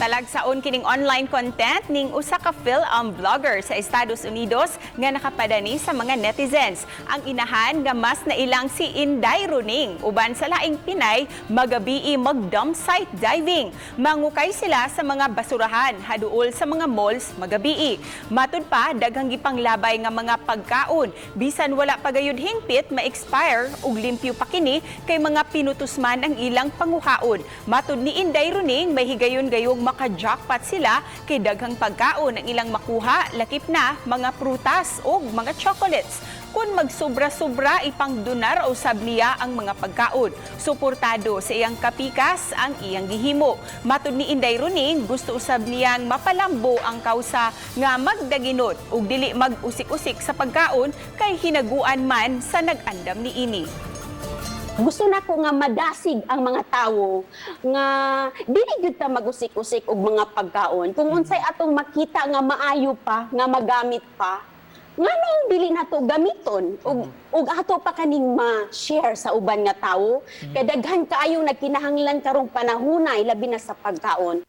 Talagsaon kining online content ning usa ka Fil-Am vlogger sa Estados Unidos nga nakapadani sa mga netizens. Ang inahan nga mas nailang si Inday Runing uban sa laing Pinay magabii mag-dump site diving. Mangukay sila sa mga basurahan haduol sa mga malls magabii. Matud pa, daghang gipanglabay nga mga pagkaon bisan wala pa gayud hingpit ma-expire ug limpyo pa kini kay mga pinutos man ang ilang panguhaon. Matud ni Inday Runing, may higayon gayong maka-jackpot sila kay daghang pagkaon ang ilang makuha, lakip na mga prutas ug mga chocolates. Kung magsobra-sobra, ipangdonar usab niya ang mga pagkaon. Suportado sa iyang kapikas ang iyang gihimo. Matud ni Inday Runing, gusto usab niyang mapalambo ang kausa nga magdaginot ug dili mag-usik-usik sa pagkaon kay hinaguan man sa nag-andam niini. Gusto nako nga madasig ang mga tawo nga dili gyud ta magusik-usik og mga pagkaon. Kung unsay atong makita nga maayo pa, nga magamit pa, nganong dili nato gamiton ug ato pa kaning ma-share sa uban nga tawo? Kay daghan kaayo nagkinahanglan karong panahona, labi na sa pagkaon.